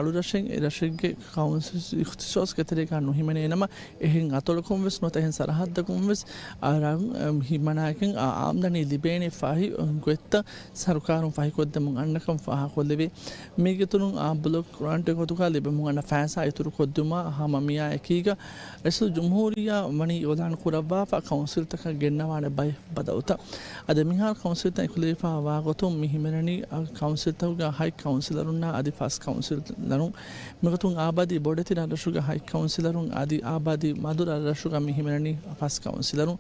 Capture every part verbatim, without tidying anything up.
އަޅުރަށެއް އެ ރަށެއްގެ ކައުންސިލް އިޚްތިޞާޞްގެ ތެރޭގަ ނުހިމެނޭ ނަމަ، އެހެން އަތޮޅަކުން ވެސް ނުވަތަ އެހެން ސަރަހައްދަކުން ވެސް އަ، ރަށް، އަ، ހިމަނާކަން އަ، އާމްދަނީ ލިބޭނެ ފަހި ގޮތްތައް ސަރުކާރުން ފަހިކޮށްދެމުން އަންނަކަން ފާހަގަކޮށްލެވޭ. މީގެ އިތުރުން އާ ބްލޮކް ގްރާންޓެއް ގޮތުގަ ލިބެމުން އަންނަ ފައިސާ އިތުރުކޮށްދިއުމާ ހަމަ މިއާ އެކީގަ ރައީސުލް ޖުމްހޫރިއްޔާ ވަނީ އިޢުލާން ކުރައްވާފަ ކައުންސިލްތަކަށް ގެންނަވާނެ ބައެއް ބަދަލުތައް. އަދި މިހާރު ކައުންސިލްތައް އެކުލެވިފައި ވާ ގޮތުން މި ހިމެނެނީ، އަ، ކައުންސިލްތަކުގެ ހަތް ކައުންސިލަރުންނާ އަދި ފަސް ކައުންސިލަރުން. މިގޮތުން އާބާދީ ބޮޑެތި ރަށްރަށުގެ ހަތް ކައުންސިލަރުން އަދި އާބާދީ މަދު ރަށްރަށުގަ މި ހިމެނެނީ ފަސް ކައުންސިލަރުން.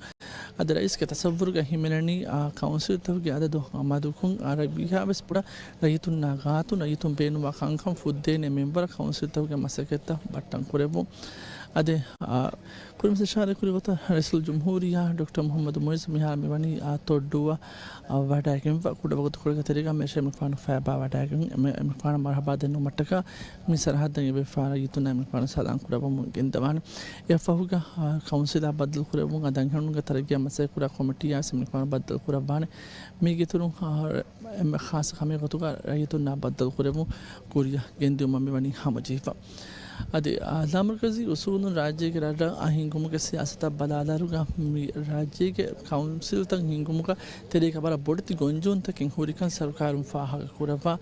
އަދި ރައީސްގެ ތަސައްވުރުގަ ހިމެނެނީ، އާ، ކައުންސިލްތަކުގެ އަދަދު މަދުކުން، އާ، ރައްޔިތުންނާ ގާތުން ރައްޔިތުން ބޭނުންވާ ކަންކަން ފުއްދޭނެ މިންވަރަށް ކައުންސިލްތަކުގެ މަސައްކަތްތައް ބައްޓަން ކުރެއްވުން. އަދި، އާ، ކުރިން އިޝާރާތް ކުރި ގޮތަށް ރައީސުލް ޖުމްހޫރިއްޔާ ޑޮކްޓަރ މުޙައްމަދު މުޢިއްޒު މިހާރު މިވަނީ، އާ، ތޮއްޑޫއަށް، އާ، ވަޑައިގެންފަ ކުޑަވަގުތުކޮޅެއްގެ ތެރޭގަ މިރަށުގެ އެމިކުފާނު ފައިބާ ވަޑައިގެން އެމި-، އެމިކުފާނަށް މަރުޙަބާ ދެންނެވުމަށްޓަކާ މި ސަރަހައްދަށް އެބޭފާރަށް ރައްޔިތުންނާ އެމިކުފާނު ސަލާން ކުރައްވަމުން ގެންދަވާނެ. އެއަށްފަހުގަ، އާ، ކައުންސިލާ ބައްދަލުކުރެއްވުން އަދި އަންހެނުންގެ ތަރައްގީއަށް މަސައްކަތްކުރާ ކޮމިޓީއާ އެމިކުފާނު ބައްދަލުކުރައްވާނެ. މީގެ އިތުރުން، އާ، އެންމެ ޚާއްޞަ ކަމެއް ގޮތުގަ ރައްޔިތުންނާ ބައްދަލުކުރެއްވުން ކުރިއަށް ގެންދިއުމަށް މިވަނީ ހަމަޖެހިފަ. އަދި، އާ، ލާމަރުކަޒީ އުސޫލުން ރާއްޖޭގެ ރަށްރަށް ހިންގުމުގެ ސިޔާސަތަށް ބަލާލާއިރުގަ މި ރާއްޖޭގެ ކައުންސިލްތައް ހިންގުމުގަ ތެރޭގަ ވަރަށް ބޮޑެތި ގޮންޖެހުންތަކެއް ހުރިކަން ސަރުކާރުން ފާހަގަކުރައްވާ.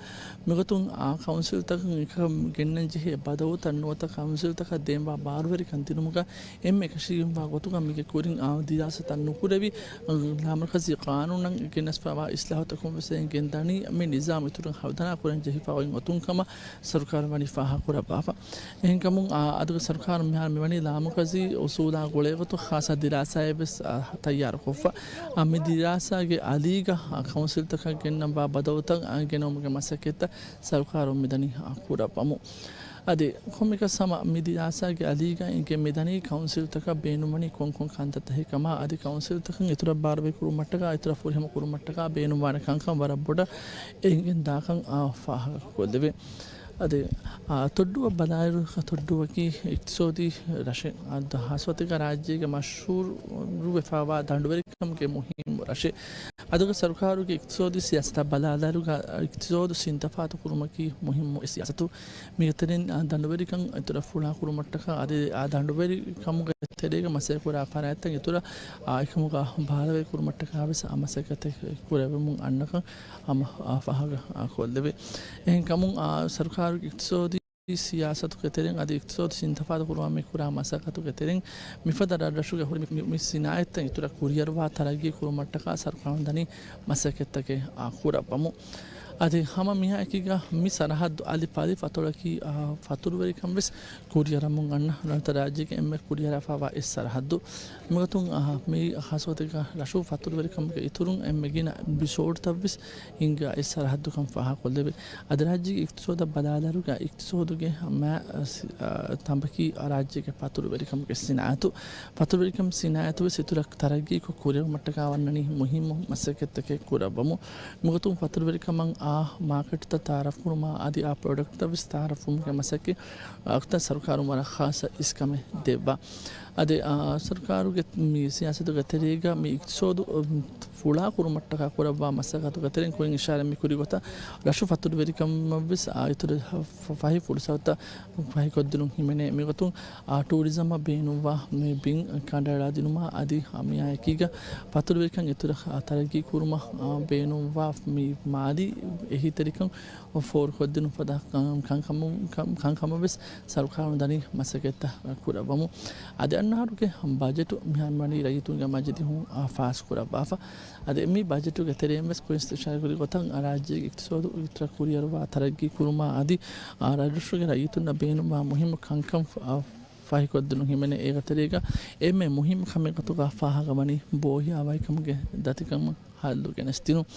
މިގޮތުން އާ ކައުންސިލްތަކުން އެކަން ގެންނަންޖެހޭ ބަދަލުތައް ނުވަތަ ކައުންސިލްތަކަށް ދޭންވާ ބާރުވެރިކަން ދިނުމުގަ އެންމެ އެކަށީގެންވާ ގޮތުގަ މީގެ ކުރިން އާ ދިރާސާތައް ނުކުރެވި، އާ، ލާމަރުކަޒީ ޤާނޫނަށް ގެނެސްފަވާ އިސްލާހުތަކުން ވެސް އެނގެން ދަނީ މި ނިޒާމް އިތުރުން ހަރުދަނާ ކުރަން ޖެހިފަ އޮތް އޮތުން ކަމަށް ސަރުކާރުން ވަނީ ފާހަގަކުރައްވާފަ. އެހެންކަމުން އާ އަދުގެ ސަރުކާރުން މިހާރު މިވަނީ ލާމަރުކަޒީ އުސޫލާ ގުޅޭގޮތު ޚާއްޞަ ދިރާސާއެއް ވެސް އާ ތައްޔާރުކޮށްފަ. އާ މި ދިރާސާގެ އަލީގަ އާ ކައުންސިލްތަކަށް ގެންނަންވާ ބަދަލުތައް އާ ގެނައުމުގެ މަސައްކަތްތައް ސަރުކާރުން މިދަނީ އާ ކުރައްވަމުން. އަދި ކޮންމެއަކަސް ހަމަ މި ދިރާސާގެ އަލީގަ އެނގެން މިދަނީ ކައުންސިލްތަކަށް ބޭނުންވަނީ ކޮންކޮން ކަންތައްތަކެއް ކަމަށް އަދި ކައުންސިލްތަކަށް އިތުރަށް ބާރުވެރިކުރުމަށްޓަކާ އިތުރަށް ފުރިހަމަ ކުރުމަށްޓަކާ ބޭނުންވާނެ ކަންކަން ވަރަށް ބޮޑަށް އެނގެން ދާކަން އާ ފާހަގަކޮށްލެވޭ. އަދި އާ ތޮއްޑޫއަށް ބަލާއިރު ތޮއްޑޫއަކީ އިޤްތިޞާދީ ރަށެއް. އާ ދަ-، ހާއްސަ ގޮތެއްގަ ރާއްޖޭގެ މަޝްހޫރުވެފައިވާ ދަނޑުވެރިކަމުގެ މުހިއްމު ރަށެއް. އަދުގެ ސަރުކާރުގެ އިޤްތިޞާދީ ސިޔާސަތަށް ބަލާލާއިރުގަ އިޤްތިޞާދު ސިންތަފާތު ކުރުމަކީ މުހިއްމު އެއް ސިޔާސަތު. މީގެ ތެރެއިން އާ ދަނޑުވެރިކަން އިތުރަށް ފުޅާ ކުރުމަށްޓަކާ އަދި އާ ދަނޑުވެރިކަމުގެ ތެރޭގަ މަސައްކަތްކުރާ ފަރާތްތައް އިތުރަށް އާ އެކަމުގަ ބާރުވެރި ކުރުމަށްޓަކާ ވެސް އާ މަސައްކަތެއް ކުރެވެމުން އަންނަކަން ހަމަ އާ ފާހަގަ އާ ކޮށްލެވޭ. އެހެންކަމުން އާ ސަރުކާރުގެ އިޤްތިޞާދީ ސިޔާސަތުގެ ތެރެއިން އަދި އިޤްތިޞާދު ސިންތަފާތު ކުރުމަށް މި ކުރާ މަސައްކަތުގެ ތެރެއިން މިފަދަ ރަށްރަށުގެ ހުރި މި، މި، މި ސިނާއަތްތައް އިތުރަށް ކުރިއަރުވާ ތަރައްގީ ކުރުމަށްޓަކާ ސަރުކާރުން ދަނީ މަސައްކަތްތަކެއް އާ ކުރައްވަމުން. އަދި ހަމަ މިހާއެކީގަ މި ސަރަހައްދު އަލިފް އަލިފް އަތޮޅަކީ އާ ފަތުރުވެރިކަން ވެސް ކުރިއަރަމުން އަންނަ ނުވަތަ ރާއްޖޭގެ އެންމެ ކުރިއަރާފައިވާ އެއް ސަރަހައްދު. މިގޮތުން އާ މި ހާއްސަ ގޮތެއްގަ ރަށު ފަތުރުވެރިކަމުގެ އިތުރުން އެންމެ ގިނަ އެޕިސޯޑްތައް ވެސް ހިންގާ އެއް ސަރަހައްދުކަން ފާހަގަކޮށްލެވޭ. އަދި ރާއްޖޭގެ އިޤްތިޞާދަށް ބަލާލާއިރުގަ އިޤްތިޞާދުގެ މާ، ސި-، އާ، ތަނބަކީ ރާއްޖޭގެ ފަތުރުވެރިކަމުގެ ސިނާއަތު. ފަތުރުވެރިކަމު ސިނާއަތު ވެސް އިތުރަށް ތަރައްގީކޮށް ކުރިއަރުމަށްޓަކާ ވަންނަނީ މުހިއްމު މަސައްކަތްތަކެއް ކުރައްވަމުން. މިގޮތުން ފަތުރުވެރިކަމަށް އާ މާކެޓްތައް ތައާރަފް ކުރުމާ އަދި އާ ޕްރޮޑަކްޓްތައް ވެސް ތައާރަފްވުމުގެ މަސައްކަތް އަކުތަ ސަރުކާރުން ވަރަށް ޚާއްޞަ އިސްކަމެއް ދެއްވާ. އަދި، އާ، ސަރުކާރުގެ މި ސިޔާސަތުގެ ތެރޭގަ މި އިޤްތިޞާދު، އު، ފުޅާ ކުރުމަށްޓަކާ ކުރައްވާ މަސައްކަތުގެ ތެރެއިން ކުރިން އިޝާރަތް މި ކުރި ގޮތަށް ރަށު ފަތުރުވެރިކަމަށްވެސް އާ އިތުރު ފަ-، ފަހި ފުރުސަތުތައް ފަހިކޮށްދިނުން ހިމެނޭ. މިގޮތުން އާ ޓޫރިޒަމަށް ބޭނުންވާ މި ބިން ކަނޑައަޅާދިނުމާ އަދި ހަމައެކީގަ ފަތުރުވެރިކަން އިތުރަށް ތަރައްގީ ކުރުމަށް ބޭނުންވާ މި މާލީ އެހީތެރިކަން ފޯރުކޮށްދިނުން ފަދަ ކަން-، ކަންކަމު-، ކަން-، ކަންކަމަށްވެސް ސަރުކާރުން ދަނީ މަސައްކަތްތައް ކުރައްވަމުން. އަދި އަންނަ އަހަރުގެ ބަޖެޓު މިހާރު ވަނީ ރައްޔިތުންގެ މަޖިލީހުން ފާސްކުރައްވާފަ. އަދި މި ބަޖެޓުގެ ތެރެއިން ވެސް ކުރިން އިސްތިޝާރަތް ކުރި ގޮތަށް ރާއްޖޭގެ އިޤްތިޞާދު އިތުރަށް ކުރިއަރުވާ ތަރައްގީ ކުރުމާ އަދި ރަށްރަށުގެ ރައްޔިތުންނަށް ބޭނުންވާ މުހިއްމު ކަންކަން ފަ-، ފަހިކޮށްދިނުން ހިމެނޭ. އޭގެ ތެރޭގަ އެންމެ މުހިއްމު ކަމެއް ގޮތުގަ ފާހަގަވަނީ ބޯހިޔާވަހިކަމުގެ ދަތިކަމަށް ހައްލު ގެނެސްދިނުން.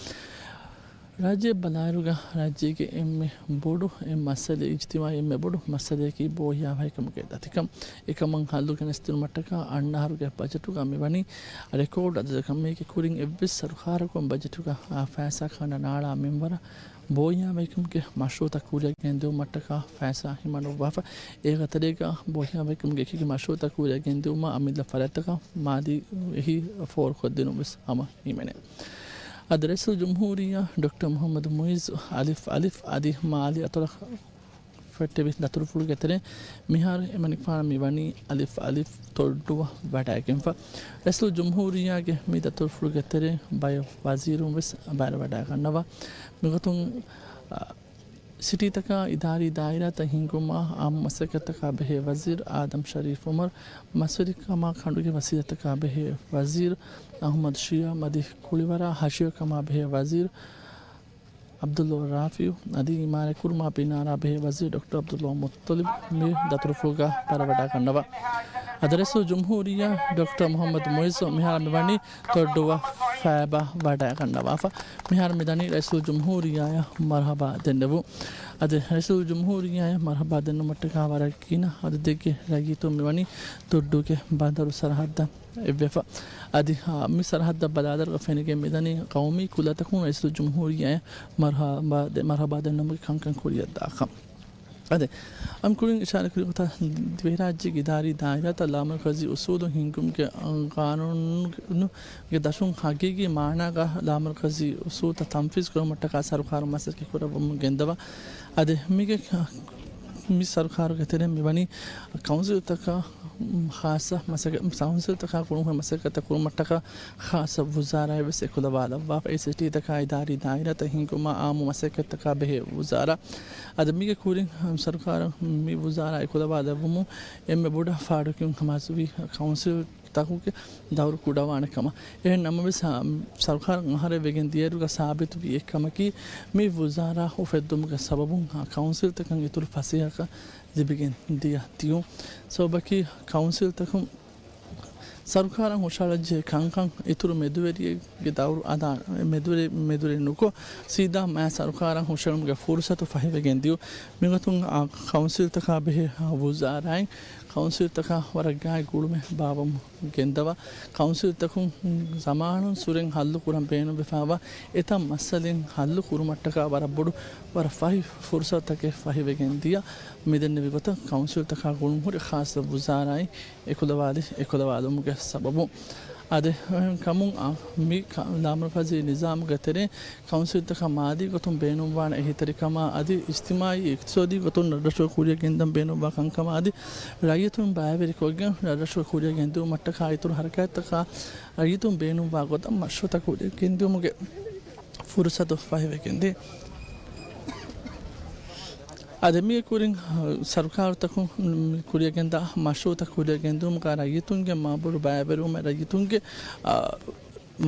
ރާއްޖެ ބަލާއިރުގަ ރާއްޖޭގެ އެންމެ ބޮޑު އެއް މައްސަލައެއް، އިޖްތިމާޢީ އެންމެ ބޮޑު މައްސަލައަކީ ބޯހިޔާވަހިކަމުގެ ދަތިކަން. އެކަމަށް ހައްލު ގެނެސްދިނުމަށްޓަކާ އަންނަ އަހަރުގެ ބަޖެޓުގަ މިވަނީ ރެކޯޑް އަދަދަކަށް. މީގެ ކުރިން އެއްވެސް ސަރުކާރަކުން ބަޖެޓުގަ އާ ފައިސާ ކަނޑަ ނާޅާ މިންވަރަށް ބޯހިޔާވަހިކަމުގެ މަޝްރޫޢުތައް ކުރިއަށް ގެންދިއުމަށްޓަކާ ފައިސާ ހިމަނުއްވާފަ. އޭގެ ތެރޭގަ ބޯހިޔާވަހިކަމުގެ އެކި މަޝްރޫޢުތައް ކުރިއަށް ގެންދިއުމަށް އަމިއްލަ ފަރާތްތަކަށް މާލީ އެހީ ފޯރުކޮށްދިނުން ވެސް ހަމަ ހިމެނޭ. އަދި ރައީސުލްޖުމްހޫރިއްޔާ ޑޮކްޓަރ މުޙައްމަދު މުޢިއްޒު އަލިފް އަލިފް އަދި މާލީ އަތޮޅަށް ފެއްޓެވި ދަތުރުފުޅުގެ ތެރެއިން މިހާރު އެމަނިކުފާނު މިވަނީ އަލިފް އަލިފް ތޮއްޑުވަށް ވަޑައިގެންފަ. ރައީސުލްޖުމްހޫރިއްޔާގެ މި ދަތުރުފުޅުގެ ތެރެއިން ބައެއް ވަޒީރުން ވެސް ބައިވެވަޑައިގަންނަވާ. މިގޮތުން، އާ، ސިޓީތަކާ އިދާރީ ދާއިރާތައް ހިންގުމާ އާއްމު މަސައްކަތްތަކާ ބެހޭ ވަޒީރު އާދަމް ޝަރީފް އުމަރު، މަސްވެރިކަމާ ކަނޑުގެ ވަސީލަތަކާ ބެހޭ ވަޒީރު އަޙްމަދު ޝިޔާ، މަދި ކުޅިވަރާ ހަށިވެކަމާ ބެހޭ ވަޒީރު ޢަބްދުﷲ ރާފިޢު، އަދި އިމާރާތްކުރުމާ ބިނާރާ ބެހޭ ވަޒީރު ޑޮކްޓަރ ޢަބްދުﷲ މުއްޠަލިބު މި ދަތުރުފުޅުގަ ބައިވެވަޑައިގަންނަވާ. އަދި ރައީސުލްޖުމްހޫރިއްޔާ ޑޮކްޓަރ މުޙައްމަދު މުޢިއްޒު މިހާރު މިވަނީ ތޮއްޑުވަށް ފައިބަ ވަޑައިގަންނަވާފަ. މިހާރު މިދަނީ ރައީސުލްޖުމްހޫރިއްޔާއަށް މަރުޙަބާ ދެންނެވުން. އަދި ރައީސުލްޖުމްހޫރިއްޔާއަށް މަރުޙަބާ ދެންނުމަށްޓަކާ ވަރަށް ގިނަ އަދަދެއްގެ ރައްޔިތުން މިވަނީ ތޮއްޑުގެ ބަނދަރު ސަރަޙައްދަށް އެއްވެފަ. އަދި، އާ، މި ސަރަޙައްދަށް ބަލާލާއިރުގަ ފެނިގެން މިދަނީ ޤައުމީ ކުލަތަކުން ރައީސުލްޖުމްހޫރިއްޔާއަށް މަރުޙަބާ ދެ-، މަރުޙަބާ ދެންނެވުމުގެ ކަންކަން ކުރިއަށްދާކަން. އަދި، އަމިކުރިން އިޝާރާތްކުރި ގޮތަށް ދިވެހިރާއްޖޭގެ އިދާރީ ދާއިރާތައް ލާމަރުކަޒީ އުސޫލު ހިންގުމުގެ ޤާނޫނުގެ ދަށުން ހަގީގީ މާނާގަ ލާމަރުކަޒީ އުސޫލުތައް ތަންފީޒު ކުރުމަށްޓަކާ ސަރުކާރުން މަސައްކަތް ކުރައްވަމުން ގެންދަވާ. އަދި މީގެ މި ސަރުކާރުގެ ތެރެއިން މިވަނީ ކައުންސިލްތަކަށް ޚާއްޞަ މަސައްކަ-، ކައުންސިލްތަކާ ގުޅުންހުރި މަސައްކަތްތައް ކުރުމަށްޓަކާ ޚާއްޞަ ވުޒާރާއެއް ވެސް އެކުލަވާލައްވާފަ. އެ ސިޓީތަކާ އިދާރީ ދާއިރާތައް ހިންގުމާ އާއްމު މަސައްކަތްތަކާ ބެހޭ ވުޒާރާ. އަދި މީގެ ކުރިން ސަރުކާރަށް މި ވުޒާރާ އެކުލަވާލެއްވުމުން އެންމެ ބޮޑަށް ފާޑުކިޔުން ހަމަޖެހުނީ ކައުންސިލް ތަކުގެ ދައުރު ކުޑަވާނެ ކަމަށް. އެހެން ނަމަވެސް، އާ، ސަރުކާރަށް އަހަރެއް ވެގެން ދިޔައިރުގަ ސާބިތުވި އެއްކަމަކީ، މި ވުޒާރާ އުފެއްދުމުގެ ސަބަބުން، އާ، ކައުންސިލްތަކަށް އިތުރު ފަސޭހަކަން ލިބިގެން ދިޔަ ދިޔުން. ސަބަބަކީ، ކައުންސިލްތަކުން ސަރުކާރަށް ހުށަހަޅަންޖެހޭ ކަންކަން އިތުރު މެދުވެރިއެއްގެ ދައުރު އަދާ، މެދުވެރި، މެދުވެރި ނުކޮށް، ސީދާ މާ ސަރުކާރަށް ހުށަހެޅުމުގެ ފުރުސަތު ފަހިވެގެން ދިޔުން. މިގޮތުން، އާ، ކައުންސިލްތަކާ ބެހޭ، އާ، ވުޒާރާއިން ކައުންސިލްތަކާ ވަރަށް ގާތް ގުޅުމެއް ބާއްވަމުން ގެންދަވާ. ކައުންސިލްތަކުން ޒަމާނުން ސުރެން ހައްލު ކުރަން ބޭނުންވެފައިވާ އެތައް މައްސަލައިން ހައްލު ކުރުމަށްޓަކާ ވަރަށް ބޮޑު، ވަރަށް ފަހި ފުރުސަތުތަކެއް ފަހިވެގެން ދިޔަ. މިދެންނެވި ގޮތަށް ކައުންސިލްތަކާ ގުޅުންހުރި ޚާއްޞަ ވުޒާރާއިން އެކުލަވާލި، އެކުލަވާލުމުގެ ސަބަބުން. އަދި އެހެން ކަމުން، އާ، މި ކަ-، ލާމަރުކަޒީ ނިޒާމުގެ ތެރެއިން ކައުންސިލްތަކަށް މާލީ ގޮތުން ބޭނުންވާނެ އެހީތެރިކަމާ އަދި އިޖްތިމާއީ އިޤްތިޞާދީ ގޮތުން ރަށްރަށުގަ ކުރިއަށް ގެންދަން ބޭނުންވާ ކަންކަމާ އަދި ރައްޔިތުން ބައިވެރިކޮށްގެން ރަށްރަށުގަ ކުރިއަށް ގެންދިއުމަށްޓަކާ އިތުރު ހަރަކާތްތަކާ ރައްޔިތުން ބޭނުންވާ ގޮތަށް މަޝްރޫޢުތައް ކުރިއަށް ގެންދިއުމުގެ ފުރުސަތު ފަހިވެގެންދޭ. އަދި މީގެ ކުރިން، އާ، ސަރުކާރުތަކުން ކުރިއަށް ގެންދާ މަޝްރޫޢުތައް ކުރިއަށް ގެންދިއުމުގަ ރައްޔިތުންގެ މާބޮޑު ބައިވެރިވުމެއް ރައްޔިތުންގެ، އާ،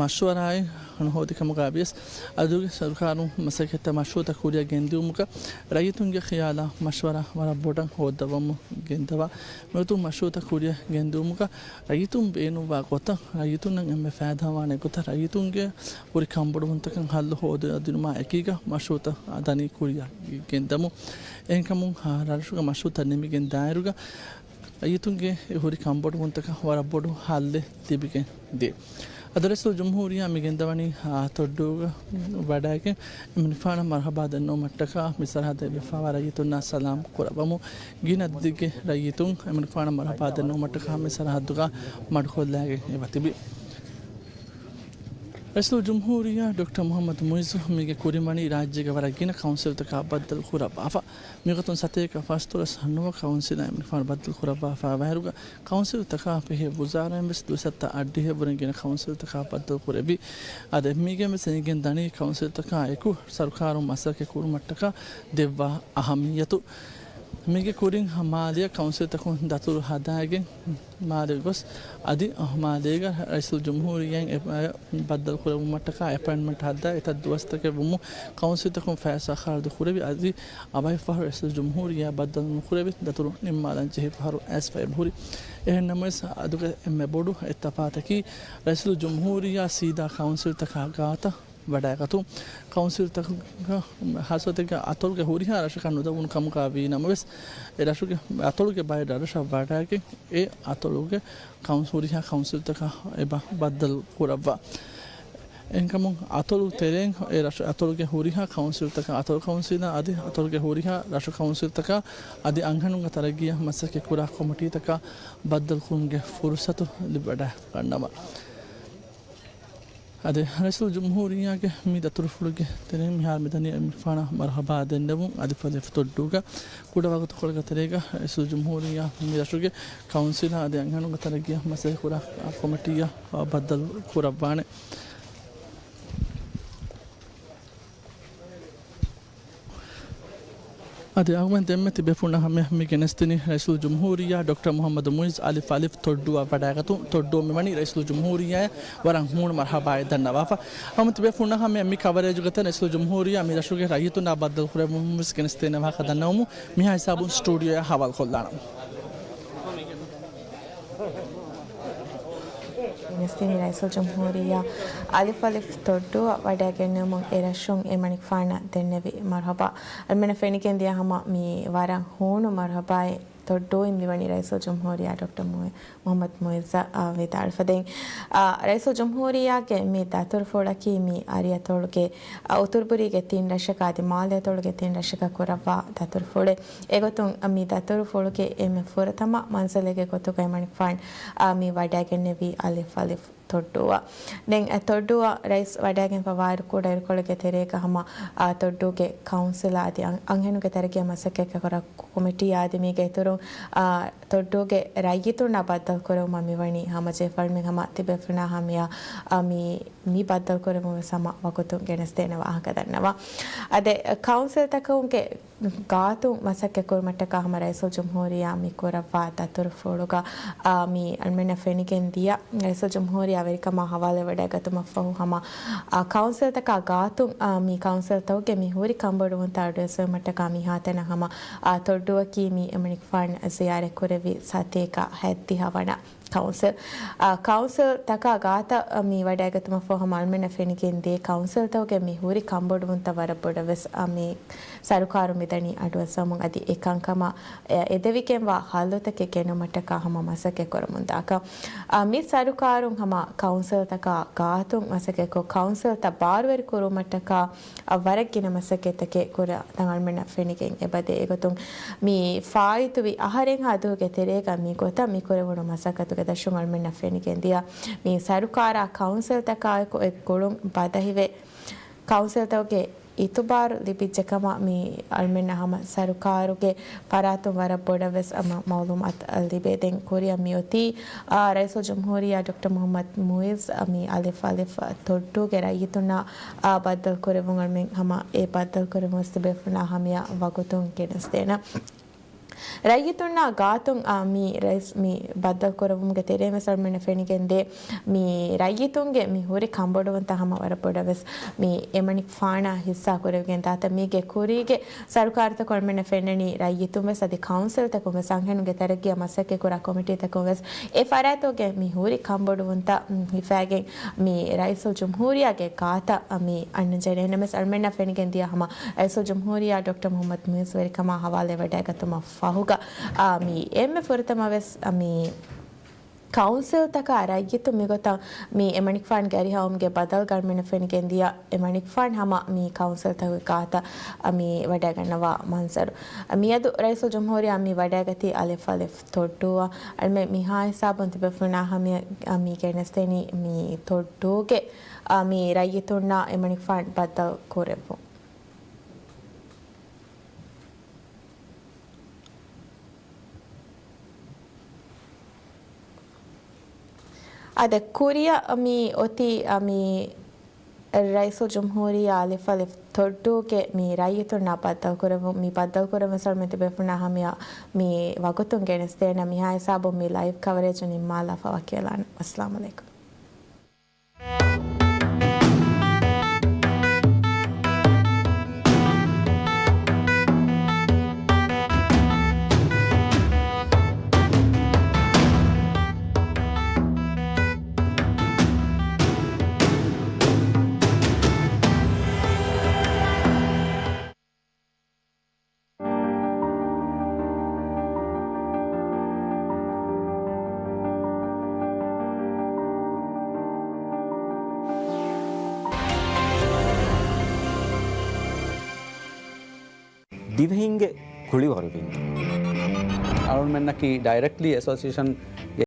މަޝްވަރާއެއް ނުހޯދި ކަމުގަ ވިޔަސް، އަދުގެ ސަރުކާރުން މަސައްކަތްތައް މަޝްރޫޢުތައް ކުރިއަށް ގެންދިއުމުގަ ރައްޔިތުންގެ ޚިޔާލާ މަޝްވަރާ ވަރަށް ބޮޑަށް ހޯއްދަވަމުން ގެންދަވާ. މިގޮތުން މަޝްރޫޢުތައް ކުރިއަށް ގެންދިއުމުގަ ރައްޔިތުން ބޭނުންވާ ގޮތަށް، ރައްޔިތުންނަށް އެންމެ ފައިދާވާނެ ގޮތަށް، ރައްޔިތުންގެ ހުރި ކަންބޮޑުވުންތަކަށް ހައްލު ހޯދި-، ދިނުމާ އެކީގަ މަޝްރޫޢުތައް ދަނީ ކުރިއަށް ގެންދަމުން. އެހެންކަމުން، ރަށުގެ މަޝްރޫޢުތައް ނިމިގެން ދާއިރުގަ ރައްޔިތުންގެ ހުރި ކަންބޮޑުވުންތަކަށް ވަރަށް ބޮޑު ހައްލެއް ލިބިގެން ދޭ. އަދި ރައީސުލްޖުމްހޫރިއްޔާ މި ގެންދަވަނީ، އާ، ތޮއްޑޫގަ ވަޑައިގެން އެމަނިކުފާނަށް މަރުޙަބާ ދެންނެވުމަށްޓަކާ މި ސަރަހައްދަށް އެބަފާވާ ރައްޔިތުންނާ ސަލާމް ކުރައްވަމުން. ގިނަ އަދަދެއްގެ ރައްޔިތުން އެމަނިކުފާނަށް މަރުޙަބާ ދެންނެވުމަށްޓަކާ މި ސަރަހައްދުގަ މަޑުކޮށްލައިގެން އެބަތިބި. ރައީސުލްޖުމްހޫރިއްޔާ ޑޮކްޓަރ މުޙައްމަދު މުޢިއްޒު މީގެ ކުރިން ވަނީ ރާއްޖޭގެ ވަރަށް ގިނަ ކައުންސިލްތަކާ ބައްދަލު ކުރައްވާފަ. މިގޮތުން ސަތޭކަ ފަސްދޮޅަސް ނުވަ ކައުންސިލާ އެމަނިކުފާނު ބައްދަލު ކުރައްވާފައިވާއިރުގަ، ކައުންސިލްތަކާ ބެހޭ ވުޒާރާއިން ވެސް ދުއިސައްތަ އަށްޑިހައެއްވުރެ ގިނަ ކައުންސިލްތަކާ ބައްދަލު ކުރެއްވި. އަދި މީގެން ވެސް އެނގިގެން ދަނީ ކައުންސިލްތަކާ އެކު ސަރުކާރުން މަސައްކަތް ކުރުމަށްޓަކާ ދެއްވާ އަހައްމިއްޔަތު. މީގެ ކުރިން މާލެއަށް ކައުންސިލްތަކުން ދަތުރު ހަދާގެން މާލެ ގޮސް، އަދި މާލޭގަ ރައީސުލްޖުމްހޫރިއްޔާއިން އެ ބައްދަލު ކުރެއްވުމަށްޓަކާ އެޕޮއިންޓްމަންޓް ހައްދާ އެތައް ދުވަސްތަކެއް ވުމުން ކައުންސިލްތަކުން ފައިސާ ޚަރަދު ކުރެވި، އަދި އަވަހަށްފަހު ރައީސުލްޖުމްހޫރިއްޔާ ބައްދަލު ނުކުރެވި ދަތުރު ނިންމާލަން ޖެހި ފަހަރު އައިސްފަ އެބަހުރި. އެހެން ނަމަވެސް، އަދުގެ އެންމެ ބޮޑު އެއްތަފާތަކީ، ރައީސުލްޖުމްހޫރިއްޔާ ސީދާ ކައުންސިލްތަކާ ގާތަށް ވަޑައިގަތުން. ކައުންސިލްތަކުގަ ހާއްސަތަކަށް އަތޮޅުގެ ހުރިހާ ރަށަކަށް ނުދައްވުނު ކަމުގަ ވީ ނަމަވެސް، އެ ރަށުގެ އަތޮޅުގެ ބައެއް ރަށްރަށަށް ވަޑައިގެން އެ އަތޮޅުގެ ކައުން-، ހުރިހާ ކައުންސިލްތަކަށް އެބަ ބައްދަލު ކުރައްވާ. އެހެންކަމުން އަތޮޅު ތެރެއިން އެ ރަށު އަތޮޅުގެ ހުރިހާ ކައުންސިލްތަކަށް، އަތޮޅު ކައުންސިލާ އަދި އަތޮޅުގެ ހުރިހާ ރަށު ކައުންސިލްތަކާ އަދި އަންހެނުންގެ ތަރައްގީއަށް މަސައްކަތް ކުރާ ކޮމިޓީތަކާ ބައްދަލު ކުރުމުގެ ފުރުސަތު ލިބިވަޑައިގަންނަވާ. އަދި ރައީސުލްޖުމްހޫރިއްޔާގެ މި ދަތުރުފުޅުގެ ތެރެއިން މިހާރު މިދަނީ އެމަނިކުފާނަށް މަރުޙަބާ ދެންނެވުން. އަލިފް އަލިފް ތޮއްޑޫގަ ކުޑަ ވަގުތުކޮޅުގެ ތެރޭގަ ރައީސުލްޖުމްހޫރިއްޔާ މި ރަށުގެ ކައުންސިލާ އަދި އަންހެނުންގެ ތަރައްގީއަށް މަސައްކަތްކުރާ ކޮމިޓީއަށް ބައްދަލު ކުރައްވާނެ. އަދި އަޅުގަނޑު ދެންމެ ތިބޭފުޅުންނާ ހަމަޔަށް މި ގެނެސްދިނީ ރައީސުލްޖުމްހޫރިއްޔާ ޑޮކްޓަރ މުޙައްމަދު މުޢިއްޒު އަލިފް އަލިފް ތޮއްޑޫއަށް ވަޑައިގަތުން. ތޮއްޑޫ މިވަނީ ރައީސުލްޖުމްހޫރިއްޔާއަށް ވަރަށް ހޫނު މަރުޙަބާއެއް ދަންނަވާފަ. ހަމަ ތިބޭފުޅުންނާ ހަމަޔަށް މި ކަވަރޭޖުގެ ތެރެއިން ރައީސުލްޖުމްހޫރިއްޔާ މި ރަށުގެ ރައްޔިތުންނާ ބައްދަލުކުރެއްވުމަށް ވެސް ގެނެސްދޭނެ ވާހަކަ ދަންނަވަމުން މިހާ ހިސާބުން ސްޓޫޑިއޯއަށް ހަވާލުކޮށްލާނަން. ގެނެސްދިނީ ރައީސުލްޖުމްހޫރިއްޔާ އަލިފް އަލިފް ތޮއްޑޫއަށް ވަޑައިގެންނެވުމުން އެ ރަށުން އެމަނިކުފާނަށް ދެންނެވި މަރުޙަބާ. އަޅުމެންނަށް ފެނިގެން ދިޔަ ހަމަ މި ވަރަށް ހޫނު މަރުޙަބާއެއް ތޮއްޑޫއިން މިވަނީ ރައީސުލްޖުމްހޫރިއްޔާ ޑޮކްޓަރ މު-، މުޙައްމަދު މުޢިއްޒަށް، އާ، ވިދާޅުވެފަ. ދެން، އާ، ރައީސުލްޖުމްހޫރިއްޔާގެ މި ދަތުރުފުޅަކީ މި އަރިއަތޮޅުގެ، އާ، އުތުރުބުރީގެ ތިން ރަށަކާ އަދި މާލެއަތޮޅުގެ ތިން ރަށަކަށް ކުރައްވާ ދަތުރުފުޅެއް. އެގޮތުން މި ދަތުރުފުޅުގެ އެންމެ ފުރަތަމަ މަންޒިލެއްގެ ގޮތުގައި އެމަނިކުފާން، އާ، މި ވަޑައިގެންނެވީ އަލިފް އަލިފް ތޮއްޑޫއަށް. ދެން އެ ތޮއްޑޫއަށް ރައީސް ވަޑައިގެންފަ ވާއިރު ކުޑައިރުކޮޅުގެ ތެރޭގަ ހަމަ، އާ، ތޮއްޑޫގެ ކައުންސިލާ އަދި އަން-، އަންހެނުންގެ ތަރައްގީއަށް މަސައްކަތް ކުރާ ކޮމިޓީއާ އަދި މީގެ އިތުރުން، އާ، ތޮއްޑޫގެ ރައްޔިތުންނާ ބައްދަލުކުރެވުމަށް މިވަނީ ހަމަޖެހިފަ. އަޅުމެން ހަމަ ތިބޭފުޅުންނާ ހަމަޔަށް، އާ، މި، މި ބައްދަލުކުރެވުން ވެސް ހަމަ ވަގުތުން ގެނެސްދޭނެ ވާހަކަ ދަންނަވާ. އަދި ކައުންސިލްތަކުންގެ ގާތުން މަސައްކަތް ކުރުމަށްޓަކާ ހަމަ ރައީސުލްޖުމްހޫރިއްޔާ މި ކުރައްވާ ދަތުރުފުޅުގަ، އާ، މި އަޅުމެންނަށް ފެނިގެން ދިޔަ ރައީސުލްޖުމްހޫރިއްޔާ ވެރިކަމާ ހަވާލުވެވަޑައިގަތުމަށްފަހު ހަމަ، އާ، ކައުންސިލްތަކާ ގާތުން، އާ، މި ކައުންސިލްތަކުގެ މި ހުރި ކަންބޮޑުވުންތައް އަޑުއެއްސެވުމަށްޓަކާ މިހާތަނަށް ހަމަ، އާ، ތޮއްޑޫއަކީ މި އެމަނިކުފާން ޒިޔާރަތްކުރެއްވި ސަތޭކަ ހަތްދިހަ ވަނަ ކައުންސިލް. އާ، ކައުންސިލްތަކާ ގާތަށް، އާ، މި ވަޑައިގަތުމަށްފަހު ހަމަ އަޅުމެންނަށް ފެނިގެން ދިޔަ ކައުންސިލްތަކުގެ މި ހުރި ކަންބޮޑުވުންތައް ވަރަށް ބޮޑަށް ވެސް، އާ، މި ސަރުކާރު މިދަނީ އަޑުއައްސަވަމުން އަދި އެ ކަންކަމަށް، އެ، އެދެވިގެންވާ ހައްލުތަކެއް ގެނުމަށްޓަކާ ހަމަ މަސައްކަތް ކުރަމުންދާކަށް. އާ، މި ސަރުކާރުން ހަމަ ކައުންސިލްތަކާ ގާތުން މަސައްކަތްކޮށް، ކައުންސިލްތައް ބާރުވެރި ކުރުމަށްޓަކާ، އާ، ވަރަށް ގިނަ މަސައްކަތްތަކެއް ކުރާ ތަން އަޅުމެންނަށް ފެނިގެން އެބަދޭ. އެގޮތުން މި ފާއިތުވި އަހަރެއްހާ ދުވަހުގެ ތެރޭގަ މި ގޮތަށް މި ކުރެވުނު މަސައްކަތުގެ ދަށުން އަޅުމެންނަށް ފެނިގެން ދިޔަ މި ސަރުކާރާ ކައުންސިލްތަކާއެކު އެއް ގުޅުން ބަދަހިވެ، ކައުންސިލްތަކުގެ އިތުބާރު ލިބިއްޖެކަމަށް މި އަޅުމެންނަށް ހަމަ ސަރުކާރުގެ ފަރާތުން ވަރަށް ބޮޑަށް ވެސް ހަމަ މައުލޫމާތު ލިބޭ. ދެން ކުރިއަށް މިއޮތީ، އާ، ރައީސުލްޖުމްހޫރިއްޔާ ޑޮކްޓަރ މުޙައްމަދު މުޢިއްޒު، އާ، މި އަލިފް އަލިފް ތޮއްޑޫގެ ރައްޔިތުންނާ، އާ، ބައްދަލުކުރެއްވުން އަޅުމެން ހަމަ އެ ބައްދަލުކުރެއްވުން ވެސް ތިބޭފުޅުންނާ ހަމަޔަށް ވަގުތުން ގެނެސްދޭނަން. ރައްޔިތުންނާ ގާތުން، އާ، މި ރައީސް މި ބައްދަލުކުރެއްވުމުގެ ތެރޭ ވެސް އަޅުމެންނަށް ފެނިގެންދޭ، މި ރައްޔިތުންގެ މި ހުރި ކަންބޮޑުވުންތައް ހަމަ ވަރަށް ބޮޑަށް ވެސް މި އެމަނިކުފާނާ ހިއްސާ ކުރެވިގެން ދާތަން. މީގެ ކުރީގެ ސަރުކާރުތަކުން އަޅުމެންނަށް ފެންނަނީ ރައްޔިތުން ވެސް އަދި ކައުންސިލްތަކުން ވެސް އަންހެނުންގެ ތަރައްގީއަށް މަސައްކަތް ކުރާ ކޮމިޓީތަކުން ވެސް އެ ފަރާތުގެ މި ހުރި ކަންބޮޑުވުންތައް، މް، ހިފައިގެން މި ރައީސުލްޖުމްހޫރިއްޔާގެ ގާތަށް މި އަންނަންޖެހޭނެ ވެސް އަޅުމެންނަށް ފެނިގެން ދިޔަ ހަމަ ރައީސުލްޖުމްހޫރިއްޔާ ޑޮކްޓަރ މުޙައްމަދު މުޢިއްޒު ވެރިކަމާ ހަވާލުވެވަޑައިގަތުމަށް ފަހުގަ، އާ، މި އެންމެ ފުރަތަމަ ވެސް، އާ، މި ކައުންސިލްތަކާ ރައްޔިތުން މިގޮތަށް މި އެމަނިކުފާނުގެ އަރިހައުމުގެ ބަދަލުގަ އަޅުމެންނަށް ފެނިގެން ދިޔަ އެމަނިކުފާނު ހަމަ މި ކައުންސިލްތަކުގެ ގާތަށް، އަ، މި ވަޑައިގަންނަވާ މަންޒަރު. އަ، މިއަދު ރައީސުލްޖުމްހޫރިއްޔާ މި ވަޑައިގަތީ އަލިފް އަލިފް ތޮއްޑޫއަށް. އަޅުމެން މިހާ ހިސާބުން ތިބޭފުޅުންނާ ހަމަޔަށް، އަ، މި ގެނެސްދެނީ މި ތޮއްޑޫގެ، އަ، މި ރައްޔިތުންނާ އެމަނިކުފާނު ބައްދަލު ކުރެއްވުން. އާދެ، ކުރިއަށް މި އޮތީ، އަ، މި ރައީސުލްޖުމްހޫރިއްޔާ އަލިފް އަލިފް ތޮއްޑޫގެ މި ރައްޔިތުންނާ ބައްދަލުކުރެއްވުން، މި ބައްދަލުކުރެއްވުން ސަރުމެ ތިބޭފުޅުންނާ ހަމަޔަށް މި ވަގުތުން ގެނެސްދޭނަ. މިހާ ހިސާބުން މި ލައިވް ކަވަރޭޖު ނިންމާލާފަ ވަކިވެލާނަން. އައްސަލާމު ޢަލައިކުމް. ދިވެހިންގެ ކުޅިވަރުވިން. އަޅުގަނޑުމެންނަކީ ޑައިރެކްޓްލީ އެސޯސިއޭޝަން